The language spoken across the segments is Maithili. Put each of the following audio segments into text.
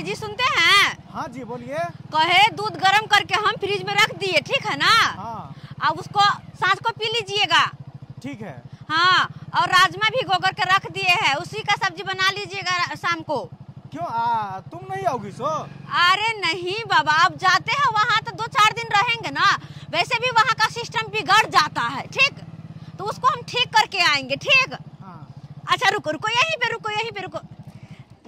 भाई जी सुनते हैं? हाँ जी बोलिए। कहे दूध गर्म करके हम फ्रिज में रख दिए, ठीक है ना? हाँ। अब उसको सांझ को पी लीजिएगा। ठीक है। हाँ, और राजमा भी गोगर के रख दिए हैं, उसी का सब्जी बना लीजिएगा शाम को। क्यों तुम नहीं आओगी सो? अरे नहीं बाबा, आप जाते हैं वहाँ तो 2-4 दिन रहेंगे ना, वैसे भी वहाँ का सिस्टम बिगड़ जाता है, ठीक? तो उसको हम ठीक करके आएंगे, ठीक? हाँ। अच्छा रुको रुको, यहीं पे रुको, यहीं पे रुको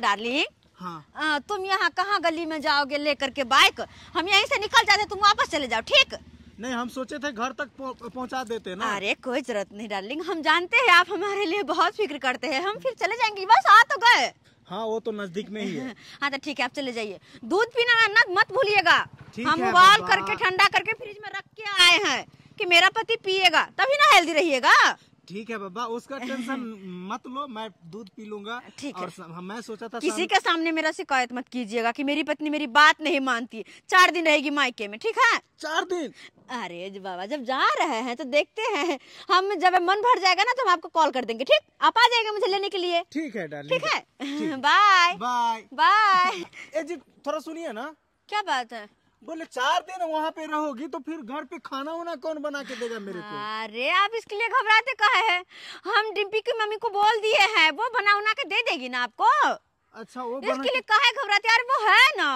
डार्लिंग। हाँ। तुम यहाँ कहाँ गली में जाओगे लेकर के बाइक, हम यहीं से निकल जाते, तुम वापस चले जाओ, ठीक? नहीं, हम सोचे थे घर तक पहुँचा देते ना। अरे कोई जरूरत नहीं डार्लिंग, हम जानते हैं आप हमारे लिए बहुत फिक्र करते हैं, हम फिर चले जाएंगे, बस आ तो गए। हाँ वो तो नजदीक में ही है। हाँ तो ठीक है, आप चले जाइए। दूध पीना ना मत भूलिएगा, हम उबाल करके ठंडा करके फ्रिज में रख के आए हैं कि मेरा पति पिएगा तभी ना हेल्दी रहिएगा। ठीक है बाबा, उसका टेंशन मत लो, मैं दूध पी लूंगा। ठीक है। और मैं सोचा था किसी के सामने मेरा शिकायत मत कीजिएगा कि मेरी पत्नी मेरी बात नहीं मानती। 4 दिन रहेगी मायके में, ठीक है? 4 दिन? अरे बाबा जब जा रहे हैं तो देखते हैं, हम जब मन भर जाएगा ना तो हम आपको कॉल कर देंगे, ठीक? आप आ जाएंगे मुझे लेने के लिए। ठीक है डार्लिंग। ठीक है, बाय बाय बाय। ए जी थोड़ा सुनिए ना। क्या बात है? बोले 4 दिन वहाँ पे रहोगी तो फिर घर पे खाना वाना कौन बना के देगा मेरे को? अरे आप इसके लिए घबराते काहे हैं? हम डिम्पी की मम्मी को बोल दिए हैं, वो बना उना के दे देगी ना आपको। अच्छा वो इसके लिए काहे घबराते यार, वो है ना,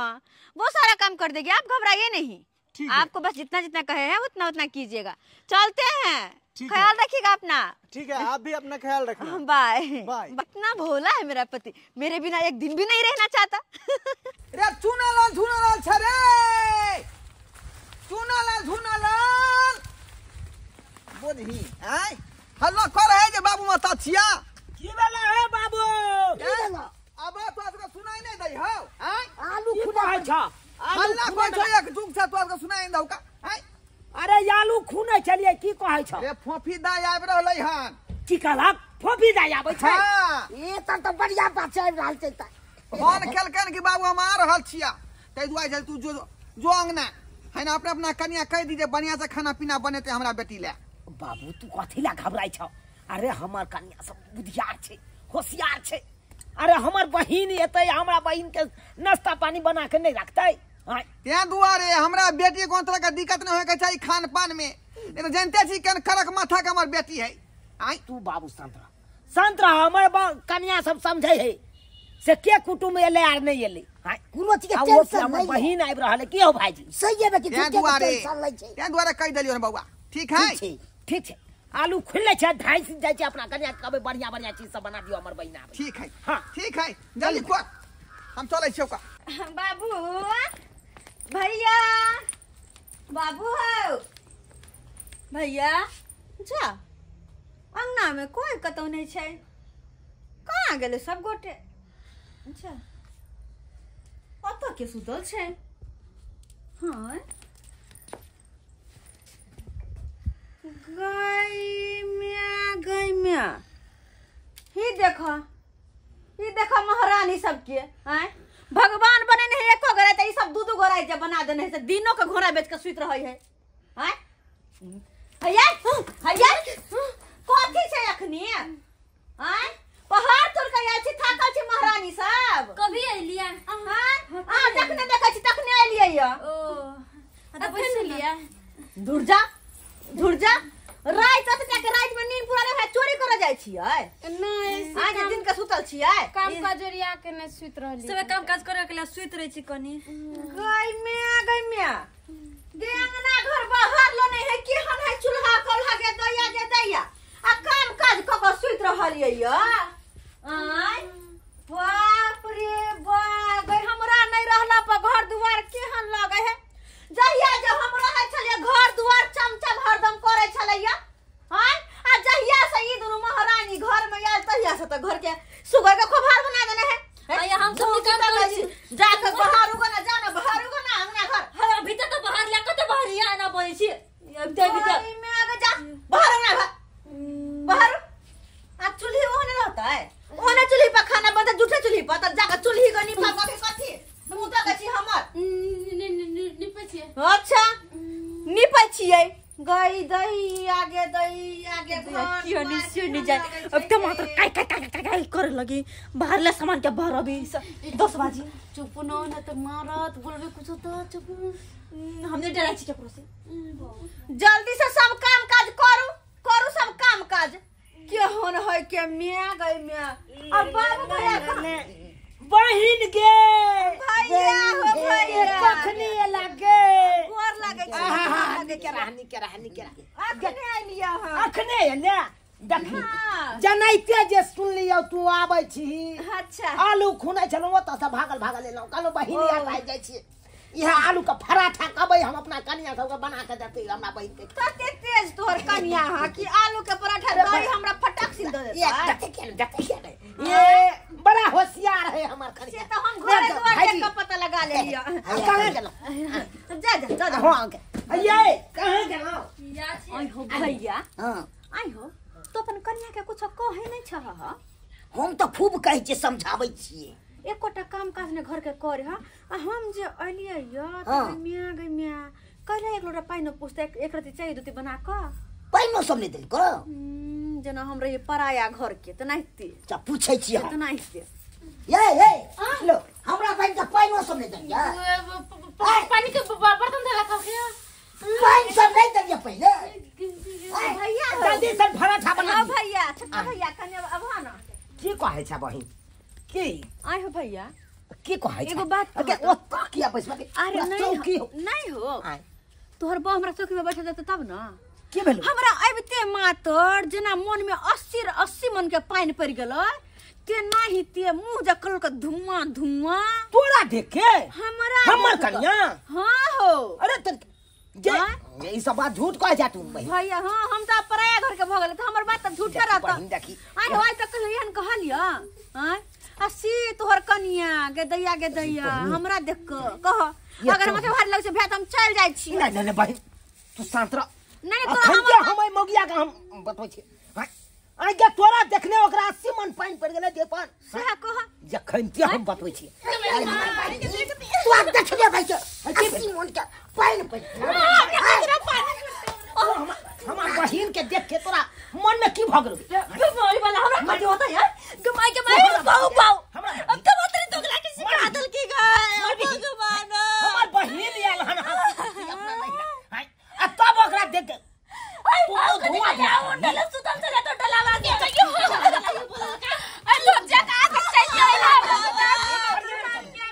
वो सारा काम कर देगी, आप घबराइए नहीं। आपको बस जितना जितना कहे हैं उतना उतना कीजिएगा। चलते हैं, ख्याल रखिएगा अपना। ठीक है, आप भी अपना ख्याल रखना। बाय बाय। इतना भोला है मेरा पति, मेरे बिना एक दिन भी नहीं रहना चाहता। रे चुनालाल झुनालाल छ रे, चुनालाल झुनालाल बोलही आय हल्ला कर है जे बाबू माता छिया। की भेलै हे बाबू? की भेलै? अब तो आज सुनाई नहीं दै हौ। आय आलू खुना है छ, हल्ला कोइ छ एक जुग छ, तो आज सुनाई नहीं दौ का। आय अरे आलू खुने छलियै की कहै छ? रे फोफी दाई आबि रहलै हन। की कहलक? फोफी दाई आबै छै? हां ई त बढ़िया बात छै, आबि रहल छै त। फोन केलकन कि बाबू हम आ रहल छिया, तै दुआरे छै तू जो जो अंगना है ना अपना अपना कनिया कह दी जे बढ़िया से खाना पीना बनेते हमरा बेटी ले। बाबू तू कथी ला घबराइ छ? अरे हमर कनिया सब बुधियार छै, होशियार छै। अरे हमर बहिन एतै, हमरा बहिन के नाश्ता पानी बना के नहीं रखतै? तें दुआरे हमरा बेटी कोनो तरह के दिक्कत नहीं होय के चाही खान पान में, नहीं तो जानते छी केन कड़क माथा के हमर बेटी है। आय तू बाबू शांत रह, शांत रह, हमर कनिया सब समझै है से के कुटुंब एलै आर नहीं एलै। कोनो चीज के टेंशन नहीं, बहिन आबि रहल है की हो भाईजी? सही है कि टेंशन लै छै, तें दुआरे कहि देलियौ ने बौआ। ठीक है ठीक छै, आलू खुलले छै, ढाई जाइ छै अपना कनिया के कहबै बढ़िया बढ़िया चीज सब बना दियौ हमर बहिन आबै। ठीक है। हां ठीक है, जल्दी कर, हम चलै छियौ का। बाबू भैया, बाबू हो भैया, जा अंगना में कोई कतौ नहीं छै, कहाँ गेलै सब गोटे? अच्छा ओतऽ के सुतल छै? हाँ गई म्या, गई म्या, ही देखो, ही देखो महारानी सबके। आय भगवान बने नहीं एको गोरा त ई सब दू दू गोरा जे बना देने है से दिनो के घोड़ा बेच के सुत रहै है। आय हैया हैया कथी छै अखनी? आय पहाड़ तोड़ के आयल छी, थाकल छी महारानी सब। कभी अइलियै? हां आ जखने देखै छी तखने अइलियै य। ओ त बैस लियै। दूर जा दूर जा, राति अतने के राति में नींद पूरा नहीं है, चोरी करे जाइ छियै? नहीं, आज दिन के सुतल छियै, काम काज ओरिया के नै सुत रहली, सब काम काज करे के लिए सुत रहै छी कनी। गई म्या, गई म्या, गे अंगना घर बाहर लो नहीं है, केहन है चूल्हा कोल्हा के दैया के दैया, आ काम काज क के सुत रहलियै य। आय बाप रे बा, गई हमरा नहीं रहला पर घर दुआर केहन लगै है। जहिया जब हम रहै छलियै घर दुआर चमचम हरदम करै छलैया। हां आ जहिया से ई दुनू महारानी घर में आयल तहिया से त घर के सुगर के खोभार बना देने है। भैया हम सब काम करै छी, जा के बाहर उगो ना, जा ना बाहर उगो ना अंगना घर। हां अभी तक तो बाहर ले कत बाहरिया ना बनै छी, अभी तक में आगे जा बाहर अंगना घर बाहर। आ चूल्ही ओहने रहतै, ओहने चूल्ही पर खाना बनतै, जूठे चूल्ही पर त जा के चूल्ही गनी पर कथी कथी मुँह तक छी हमर निपै छियै। अच्छा निपै छियै। गई दई आगे दई आगे घर क्यों नहीं क्यों नहीं जाए अब तो मात्र काय काय काय काय काय करे लगी बाहर ले सामान के बाहर अभी 10 बजे चुप न न तो मारत बोलबे कुछ तो चुप हमने डरा छी केकरो से जल्दी से सब काम काज करू करू सब काम काज के होन है के मिया गई मिया अब बाबू भैया बहिन गे भैया हो भैया कखनी एला गे गोर लागे छी आहा निके रह निके रह निके रह अखने आइलिया हां अखने एला देखी जनैते जे सुन लियो तू आबै छी। अच्छा आलू खुनै छलौ ओतऽ से भागल भागल एलौ कहलौ बहिन यार भागि जाइ छी इहा आलू के पराठा कहबै हम अपना कनिया सबके बना के देतै हमरा बहिन के। कते तेज तोहर कनिया हा कि आलू के पराठा दही हमरा फटाक से दे देतै। ये देतै ये बड़ा होशियार है हमर कनिया से तो हम घरे द्वार देख के पता लगा लेलिया। कहां गेलौ? जा जा जा हां ये कहां गेलौ? आई हो भैया। हां आई हो तो अपन कनिया के कुछ कहे नहीं छह? हम तो खूब कहै छियै समझाबै छियै एकोटा काम काज ने घर के कर हा। आ हम जे अलियै य त मिया गई मिया कहले एक लोटा पानि पूछते एक रति चाय दूती बना क पानि सब नहीं देलको जना हम रही पराया घर के त नहिते अच्छा पूछै छियै त नहिते। ये ये लो हमरा पानि के पानि सब नहीं देलिया पानी के बर्तन धोला का पानि सब नहीं देलिया पहिले भैया जल्दी से पराठा बना भैया छोटका भैया कने अब हा ना की कहै छ बहिन की आइ हो भैया की कहै छ एगो बात अरे ओ तकिया बैसबा के अरे नहीं चौकी हो नहीं हो तोहर बा हमरा चौकी में बैठ जात तब ना की भेल हमरा अबिते मातर जना मन में 80 मन के पानि पड़ गेल ते नाही ते मुंह जकल के धुआं धुआं तोरा देखे हमरा हमर कन्या। हां हो अरे त जे ई सब बात झूठ कह जा तू बहिन भैया। हां हम त पराया घर के भ गेल त हमर बात त झूठ रहत बहिन देखी आइ हो आइ त कहियो एहन कहलिया आइ आ सी तोहर कनिया गे दैया हमरा देख क कह अगर हमरा भारी लग छै भैया त हम चल जाइ छी। नहीं नहीं बहिन तू शांत रह। नहीं तो हम हम मौगिया के हम बतबै छी आइ के तोरा देखने ओकरा 80 मन पानि पड़ गेलै देपन सह कह जखन ते हम बतबै छी तू आ देखले भाई के 80 मन के पानि पड़ हमर बहिन के देख के तोरा मन में की भ गेल? बीमारी वाला हमरा कथि होता यार गमाई के माई पाऊ पाऊ अब तो मात्र दोगला के सिखा दल की गए भगवान हमर बहिन आयल हन अपना नहीं आ तब ओकरा देख के तू धुआं धुआं डला सुतल चले तो डलावा के अरे लोग जा का के चाहिए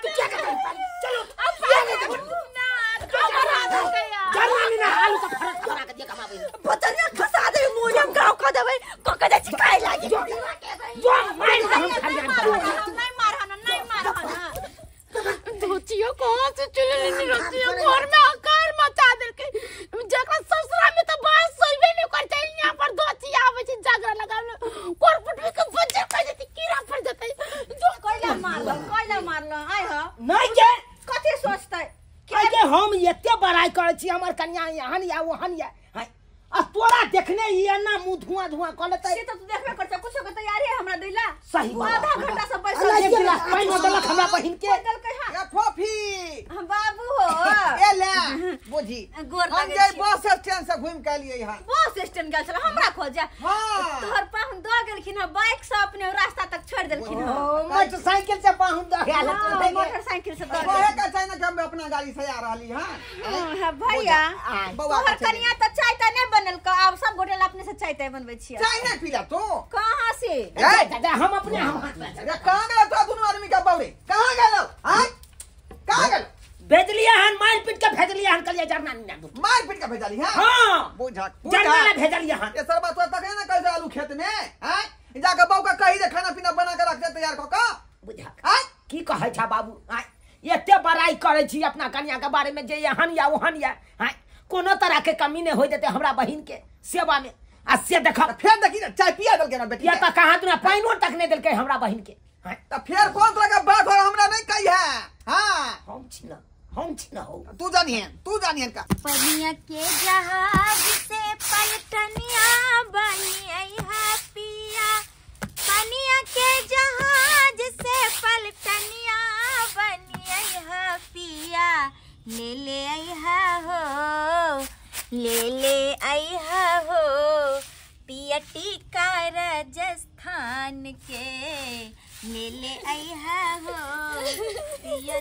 तू क्या कर चलो अब ना ना आलू का फरक बना के दे कमाबे बतनिया खसा दे मुंह हम गांव खा देबै क के जाय छी खाय लागी जो मार हम खरियान नहीं मारहन नहीं मारहन धोतियो कहां से चले लेनी रतियो घर में आकार मचा देलके जकरा ससुरा में तो बात सलबे नहीं करते यहां पर धोती आवे छै जागरा लगावे कोरपुट में के बच्चे खा जते कीड़ा पड़ जते जो कोइला मारल कोइला मारल आइ ह नहीं के कथि सोचतै के हम एते बड़ाई करै छी हमर कन्या यहन या ओहन या आ तोरा देखने ही ना मुंह धुआं धुआं क लेतै से त तू देखबे कर छ कुछो के तैयारी है हमरा दैला सही बात आधा घंटा से बैसल एक गिलास पानि देलक हमरा बहिन के देलकै हां या फोफी हम बाबू हो ए ले बुझी गोर हम लागे जे छी। बस स्टैंड से घूम के आलियै हां बस स्टैंड गेल छल हमरा खोजे हां तोहर पाहुन द गेलखिन हं बाइक से अपने रास्ता तक छोड़ देलखिन हं मोटरसाइकिल से पाहुन द गेल मोटरसाइकिल से द कहे के चाही ना कि हम अपना गाड़ी से आ रहली हां हां भैया तोहर कनिया त चाय त नहीं बनल क अब सब गोटे अपने से चाय तय बनबै छियै। चाय नहीं पीला तो कहां से दादा हम अपने हम हाथ में अरे कहां गेल तो दुनू आदमी के बावरे कहां गेल हां कहां गेल भेजलिया हन मार पीट के भेजलिया हन कलिया जरना नहीं मार पीट के भेजली हां हां बुझा जरना ना भेजलिया हन ये सरबा तो तक ना कैसे आलू खेत में हां जाके बाऊ का कही दे खाना पीना बना के रख दे तैयार क के बुझा हां की कहै छ बाबू हां एते बड़ाई करै छी अपना कन्या के बारे में जे यहन या ओहन या हां कोनो तरह के कमी नहीं हो जेते हमरा बहिन के सेवा में आ से देख फेर देखी ना चाय पिया देलके ना बेटी या त कहां दुना पाइनो तक नहीं देलके हमरा बहिन के त फेर कोन तरह के बात हो हमरा नहीं कही है। हां हम छी ना हो तू जानिए का पनिया के जहाज से पलटनिया बनी आई पिया पनिया के जहाज से पलटनिया बनी आई पिया ले ले आई हो ले ले पिया टीका राजस्थान के ले ले अइहा हो पिया।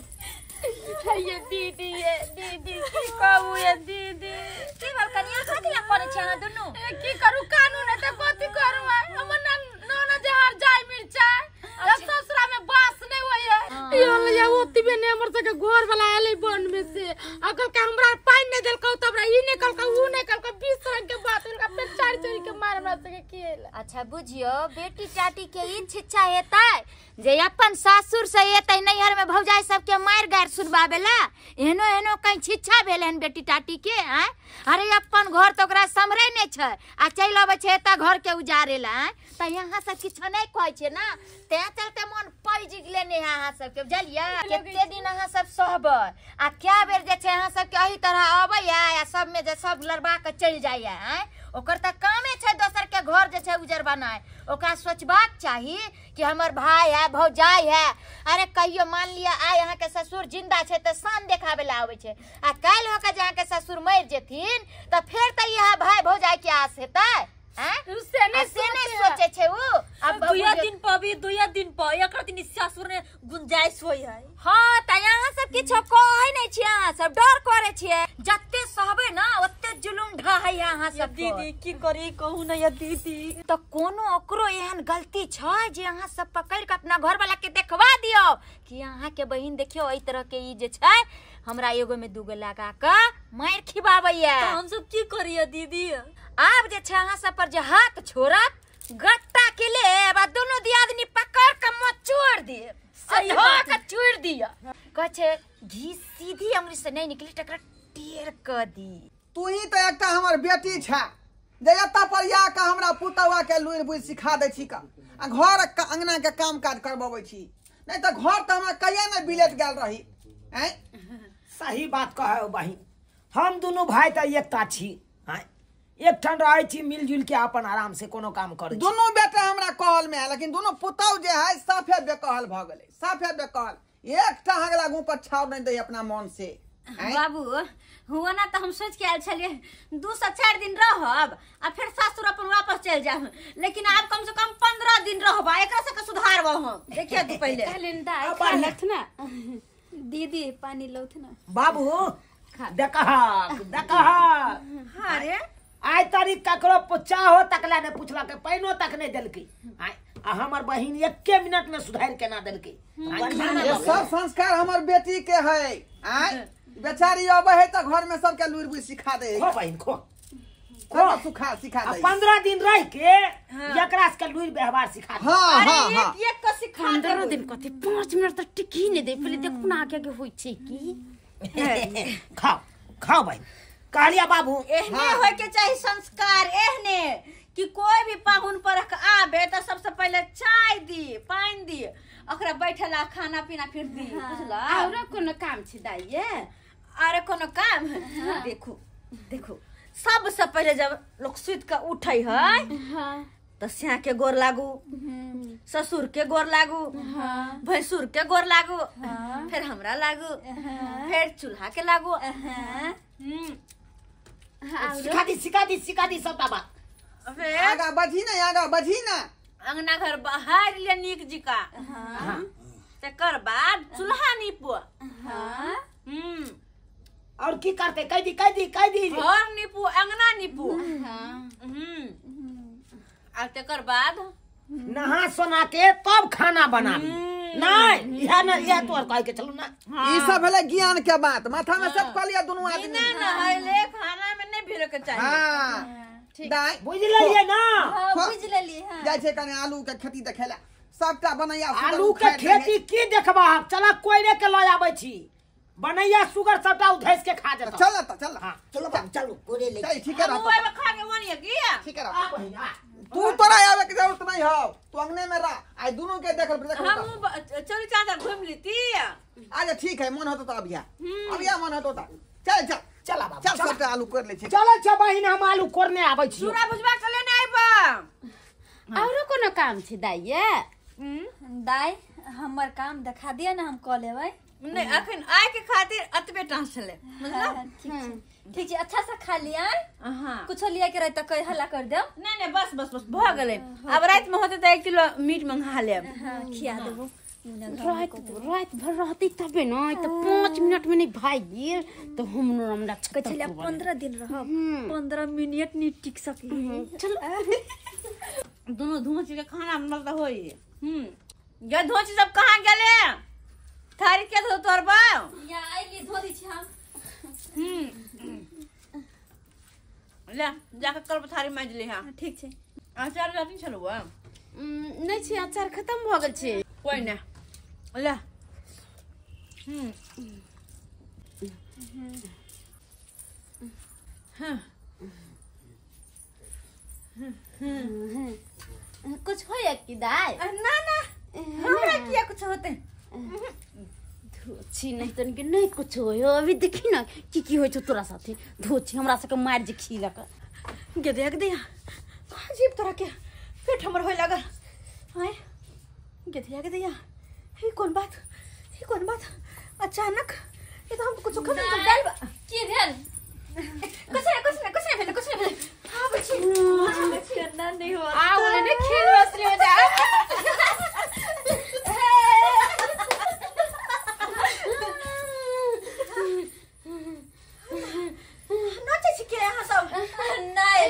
ये दीदी, ये दीदी की कहू ये दीदी की भेल कनिया, कथी ला करै छी अहाँ दुनू? की करू कानून है त कथी करू, हमर नाना जे हर जाय मिर्चा ससुरा में बास नहीं होय यो ले ओतबे ने हमर सबके घर वाला आले बन में से अकल के हमरा पानी नहीं देलकौ त हमरा ई नहीं कहलकौ ऊ नहीं कहलकौ 20 रंग के बात उनका पेट चार चोरी के मार हमरा सबके केला। अच्छा बुझियो बेटी टाटी के ई छिच्छा हेतै जे अपन सासुर से एतै नैहर में भौजाई सबके मार गार सुनबाबेला, एहनो एहनो कहीं छिच्छा भेल हन बेटी टाटी के। आय अरे अपन घर तो ओकरा सम्हरै नहीं छै आ चलि अबै छै एतऽ घर के उजारे ला। त यहाँ सब किछो नहीं कहै छै ना, तें चलते मन पैज गेलै ने अहाँ सबके, बुझलियै? कते दिन अहाँ सब सहबै आ क्या बेर जे छै अहाँ सबके एही तरह अबैया आ सब में जे सब लड़बा के चलि जाइया। आय ओकर त कामे छै दोसर के घर जे छै उजर बनाए, ओकरा सोचबाक चाही कि हमर भाई है भौजाई है। अरे कहियो मान लिया आइ अहाँ के ससुर जिंदा छै त शान देखाबे ला आबै छै आ काल्हि होके जे अहाँ के ससुर मरि जेथिन त फेर त इएह भाई भौजाई के आस हेतै। से नहीं सोचे छै उ। अब दुया दिन पर दुया दिन पर एकरा दिन सासुर ने गुंजाइश होय है। हां त यहाँ सब किछो कहै नै छी, अहाँ सब डर करे छियै, जते सहबै ना ओते जुलुम ढाहै अहाँ सब। दीदी की करी कहू ना या दीदी, त कोनो ओकरो एहन गलती छै जे अहाँ सब पकड़ के अपना घर वाला के देखवा दियो कि अहाँ के बहिन देखियो एहि तरह के ई जे छै हमरा एगो में दूगो लगा के मार खिबाबैया। त हम सब की करिया दीदी? आब जे छै अहाँ सब पर जे हाथ छोड़त गट्टा के लेब आ दुनू दियादनी पकड़ के मचोड़ देब, सही के चूर दिया। कहै छै घी सीधी अंगुरी से नहीं निकली तकरा टेर क दी। तू ही तो एकटा हमर बेटी छै जे एतऽ पर या के हमरा पुतौआ के लुरि बुझि सिखा दै छी का आ घर के अंगना के काम काज करबबै छी, नहीं तऽ घर तऽ हमरा कहिया ने बिलेट गेल रही। हैं सही बात कहै बहिन, हम दुनू भाई तऽ एकता छी, एकठाम रहै छी मिलजुल के अपन आराम से कोनो काम करै। दुनू बेटा हमरा कहल में है लेकिन दुनू पुतौ जे है साफे बेकहल भऽ गेलै, साफे बेकहल, एकटा हगला मुँह पर छाव नहीं दै अपना मन से। बाबू हुआ ना तो हम सोच के आयल छलियै 2 से 4 दिन रहब आ फिर सासुर अपन वापस चलि जायब, लेकिन आब कम से कम 15 दिन रहब, एकरा सबके सुधारब हम। देखिए तू पहिले ना दीदी पानी लौथ ना बाबू देखहक देखहक। अरे आइ तारीख ककरो चाहो तकला नहीं पूछलक, पानिओ तक नहीं देलकै आ हमर बहिन एके मिनट में सुधार के ना देलकै। ये सब संस्कार हमर बेटी के है। आय बेचारी अबै है त घर में सबके लुरि बुझि सिखा दे। खो बहिन खो खो सुखा सिखा दे। 15 दिन रह के एकरा के लुरि व्यवहार सिखा दे। हां हां हां एक के सिखा 15 दिन कथि 5 मिनट त टिकी नै दे, पहिले देखू ना आगे आगे होई छै की। खाओ खाओ बहिन। कहलिया बाबू एहने होय के चाही संस्कार, एहने कि कोई भी पाहुन परख आबे त सबसे पहले चाय दी पानी दी ओकरा बैठला खाना पीना फिर दी, बुझला? और कोनो काम छै दाइये? अरे कोनो काम देखू देखू सबसे पहले जब लोग सुति के उठै है त स्या के गोर लागू, ससुर के गोर लागू, भैंसुर के गोर लागू, फिर हमरा लागू, फिर चूल्हा के लागू। सिखा दी सिखा दी सिखा दी सबटा बात। आगा बढ़ी ना, आगा बढ़ी ना, अंगना घर बहार ले नीक जिका, तकर बाद चूल्हा नीपू। और की करते? कह दी कह दी कह दी घर नीपू अंगना नीपू। आ तकर बाद नहा सोना के तब खाना बनाबी। नहीं यह ना यह तो कह के चलू ना। ई सब भेलै ज्ञान के बात, माथा में सब कह लिया दुनू आदमी। बिना नहैले खाना में नहीं भिड़े के चाहिए। हां ठीक बुझ लेलियै ना? हां बुझ लेलियै। हां जाय छै कने आलू के खेती देखेला सबटा बनैया। आलू के खेती की देखबा? चला कोयरे के ल आबै छी, बनैया सुगर सबटा उधैस के खा जेतौ। चल त चल। हां चलो बाबू चलो कोरे ले चल। ठीक है हम आबे खा के वनिया की ठीक है। तू तोरा आवे के जरूरत नहीं हो, तू अंगने में रह। आई दोनों के देखल देखल हम चल चादर घूम लेती। अच्छा ठीक है, मन होतो त अभिया अभिया मन होतो त चल चल चल बाबू चल सबटा आलू कोर ले छी। चल छ बहिन हम आलू कोरने आबै छी। चूरा भुजबा के लेने आइबा। औरो कोनो काम छै दाइये? दाइ हमर काम देखा दिया ना, हम क लेबै। नहीं अखन आइ के खातिर अतबे टा छले, बुझला? ठीक छै। ठीक छै अच्छा से खा लिया। हां कुछो लिया के रह त कह हल्ला कर देब। नहीं नहीं बस बस बस भ गेलै। अब रात में होते त 1 किलो मीट मंगा लेब। हां खिया देबो। रात रात भर रहती तबे न त 5 मिनट में नहीं भाग गेल तो हम हमरा कछला 15 दिन रहब 15 मिनट नहीं टिक सकी। चल दोनों धोची के खाना बनल त होई। गे धोची सब कहां गेले? थारी के धो तोर बा या आइली धो दी छी हम। ले जाके कल थारी माज ले। हां ठीक छै। अचार जाती छलुआ? नहीं छै अचार खत्म भ गेल छै। कोई ना ले। हां कुछ होया कि दाई? ना ना हमरा किया कुछ होते। धोची नहीं तन के नहीं कुछ होयो। अभी देखी ना की की होय छौ तोरा साथे। धोची हमरा सबके मार जे खीलक गे देख दिया अजीब तरह के पेट हमर होय लागल। आय गे दिया गे दिया ई कोन बात ई कोन बात अचानक ये तो हम कुछ खत्म कर डाल की भेल? कुछ नहीं कुछ नहीं कुछ नहीं भेल कुछ नहीं भेल। हां बच्ची करना नहीं हो आ बोले ने खेल असली हो जा। नाचे छी के अहाँ सब? नहीं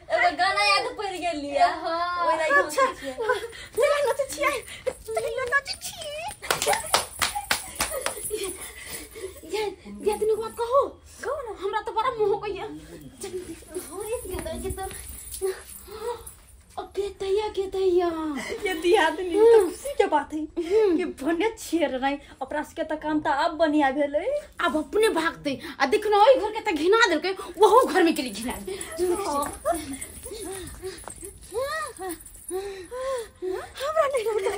एगो गाना याद पड़ गेल लिया। हां अच्छा चला नाचे छी चला नाचे छी। ये ये तनी बात कहो कहो ना हमरा तो बड़ा मोह कहिया। के तैया ये दियादनी तो खुशी के बात है कि भने छेर नहीं अपना के त काम त अब बढ़िया भेलै। अब अपने भागते आ देखनो ओई घर के त घिना देलकै वहु घर में के लिए घिना। हमरा नहीं लगता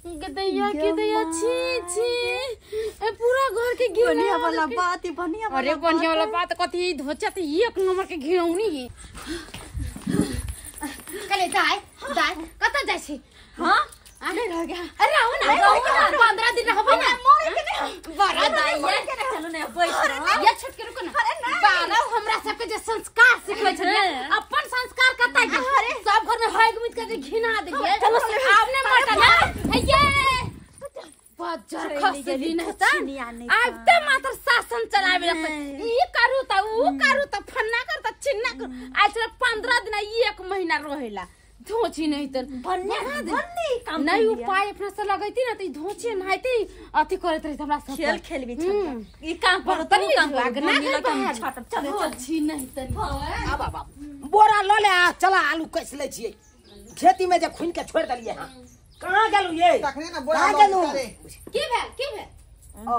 गदैया के दैया छी छी ए पूरा घर के घिना बढ़िया वाला बात है बढ़िया वाला। अरे बढ़िया वाला बात कथी धोचा त एक नंबर के घिनौनी है। कले दाई दाई कत जाय छी? हां नहीं रह गया। अरे आओ ना 15 दिन रहबो ना मोरे के नहीं बड़ा दाई चलो ना बैठ या छोट के रुको ना। बारह हमरा सब के जे संस्कार सिखबै छलिए अपन संस्कार कत गेल? सब घर में हग मुत के घिना देलिए। चलो आब ने मटन ये बजर खसली नहीं त आब त मात्र शासन चलाबे लगतै। ई करू त ऊ करू त फन्ना कर त चिन्ना कर। आज 15 दिन 1 महीना रहेला धोची नहीं त भन्ने भन्ने काम नहीं उपाय अपना से लगैती ना त ई धोची नहाइती अथि करैत रही हमरा सब खेल खेलबी छ ई काम पर त ऊ काम कर छटब चल धोची नहीं त आब आब बोरा ल ले आ चला आलू कैस ले छियै खेती में जे खुन के छोड़ देलियै। हां कहां गेलु ये? तखने ना बोरा ल की भेल की भेल? अ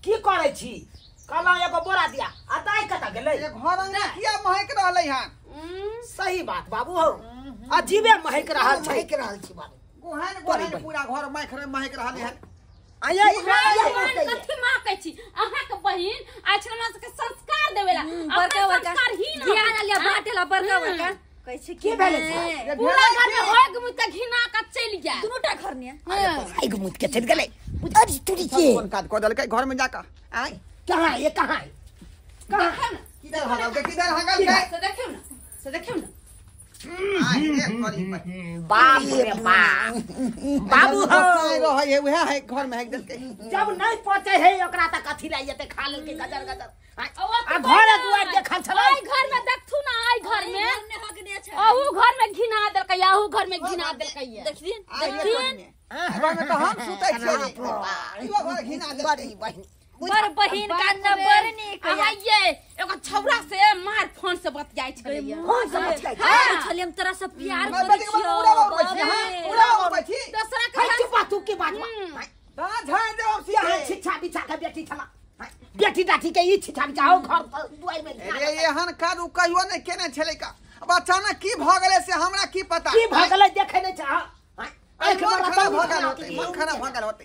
की करै छी? कहलौ एगो बोरा दिया आ दाई कत गेलै? ये घर अंगना किया महक रहलै हन? सही बात बाबू हो अजीबे महक रहल छै। महक रहल छी बाबू गोहन गोहन पूरा घर महक रहल हन। आये कथि महकै छी अहाँ के बहिन आज हमरा सबके संस्कार देवेला बड़का बड़का ज्ञान लिया बाटेला बड़का बड़का कहै छै की भेलै? पूरा घर में होग मुत के घिना के चलि गेल दुनूटा घर ने होग मुत के चलि गेलै। अरे तुरी के कोन काज क देलकै घर में जाका? आय कहां ये कहां कहां किधर हगल के किधर हगल के से देखियौ ना से देखियौ ना। आय रे करी बाप रे बाप बाबू हो रहै है उहे है घर में हग देलकै। जब नहीं पहुंचे है ओकरा त कथि ला जेते खा लेलकै गजर गजर। आ घर दुआर देखल छलै ओइ घर में देखथु ना आई घर में अहू घर में घिना देलकै अहू घर में घिना देलकै। देखथिन देखथिन घर में त हम सुतै छियै इहो घर घिना देलकै। बहिन बड़ बहिन का न बड़ नीक अहाँ ये एगो छौरा से मार फोन से बतियाइ छलैया। फोन से बतियाइ हां छलियै हम तोरा से प्यार करै छियौ। पूरा उड़बै छी दोसरा के चुप तू के बात ता झाड़ देब हम यहाँ छिछा बिछा के बेटी छला बेटी डाटी के ई छिछा बिछा हो घर दुआर में। अरे एहन काज उ कहियो नै केने छलै का। अब अचानक की भ गेलै से हमरा की पता? की भ गेलै देखै नै चाह। मन खराब भ गेल होतै मन खराब भ गेल होतै।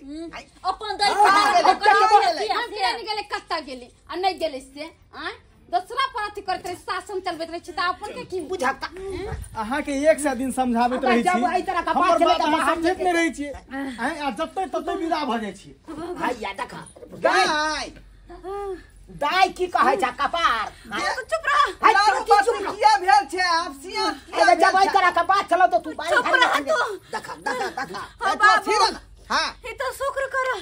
अपन दई खा हम केना गेलै कत्ता गेलै आ नै गेलै से आय दोसरा पर अथी करैत रहे शासन चलबैत रहे छी त अपन के की बुझाता। अहाँ के एक सौ दिन समझाबैत रहै छी हमर बात अहाँ समझैत नहि रहै छी आ जतै ततै विदा भ जाइ छी। भैया देख दाइ दाई की कहै छ कपार तू चुप रह चुप किया भेल छै आप सिया अरे जब आई करा के बात चलो तो तू बारी चुप रह तू देखा देखा देखा हां बाबू हां ई तो शुक्र कर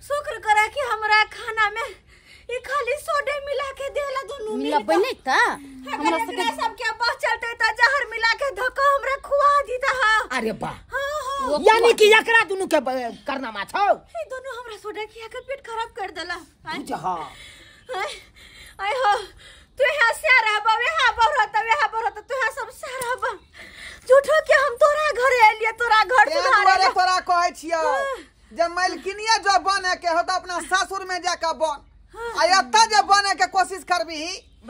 शुक्र करा कि हमरा खाना में ई खाली सोडे मिला के देला दोनों मिलबै नहीं त हमरा सबके सब के बस चलते त जहर मिला के धक्का हमरा खुआ दीता हा। अरे बा हां यानी कि एकरा दोनों के करना मा छौ ई दोनों हमरा सोडा खिया के पेट खराब कर देला। बुझ हां आय हो तू यहाँ से रहबा वहाँ बरत वहाँ बरत तू यहाँ सब से रहबा झूठो के हम तोरा घर एलिए तोरा घर सुधारे तोरा कहै छियौ जब मालकिनिया जो बने के हो त अपना सासुर में जाके बन आ एतऽ जे बने के कोशिश करबी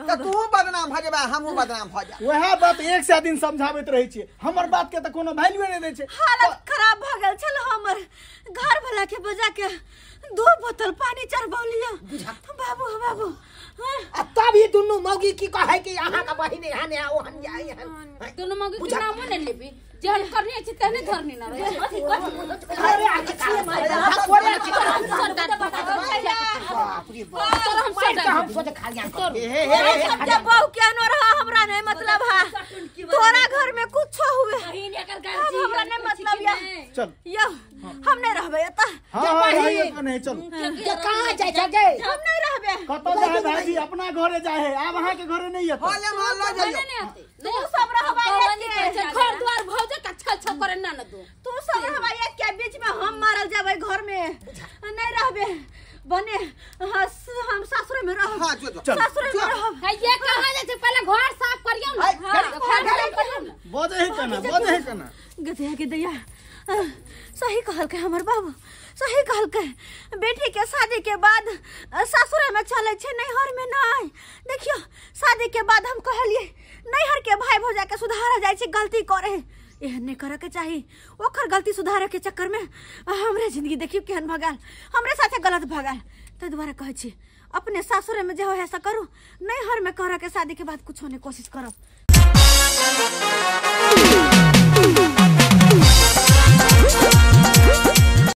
त तू बदनाम भ जेबा हमहू बदनाम भ जा। वएह बात एक से दिन समझाबैत रहै छियै हमर बात के त कोनो वैल्यू नै दै छै। हालत खराब भ गेल छल हमर घर वाला के बजा के 2 बोतल पानी चढ़बौलियो बाबू बाबू। आ तब ई दुनू मौगी की कहै कि अहाँ के बहिन यहाँ ने ओहन जाय दुनू मौगी के नामो नै लेबी जेहन करनी अछि तेहने धरनी ना रे। कथि कथि अरे आके बाप रे बाप हम सोचे खालियां कर हे हे सब जब बहु के न रहा हमरा नहीं मतलब है तोरा घर में कुछ हुए हमरा नहीं मतलब या चल यो हम नहीं रहबे एत। हां हां नहीं चल के कहां जाय छै गे हम नहीं रहबे कतौ जाय भाईजी अपना घरे जाय है आब अहाँ के घरे नहीं एत। हां ले मान ल जाइयो तू सब रहबा के घर द्वार भौज के छल छल करे ना न दो तू सब रहबा एक के बीच में हम मारल जाबे घर में नहीं रहबे बने हम सासुर में रहब। हां जो जो सासुर में रहब। ये कहां जाय छै पहले घर साफ करियौ ना। हां घर साफ करियौ ना बजे है कना बजे है कना गधिया के दैया सही कहलकै हमर बाबू सही कहलकै बेटी के शादी के बाद सासुर में चलै छै नैहर में नहीं। देखियो शादी के बाद हम कहलिए नैहर के भाई भौजा के सुधारा जाइ छै गलती करे एहन नहीं करे के चाही ओकर गलती सुधारे के चक्कर में हमरे जिंदगी देखियो केहन भगाल हमरे साथे गलत भगाल। ताहि दुआरे कहै छी अपने सासुर में जे हो ऐसा करू नैहर में करे के शादी के बाद कुछ होने कोशिश करब।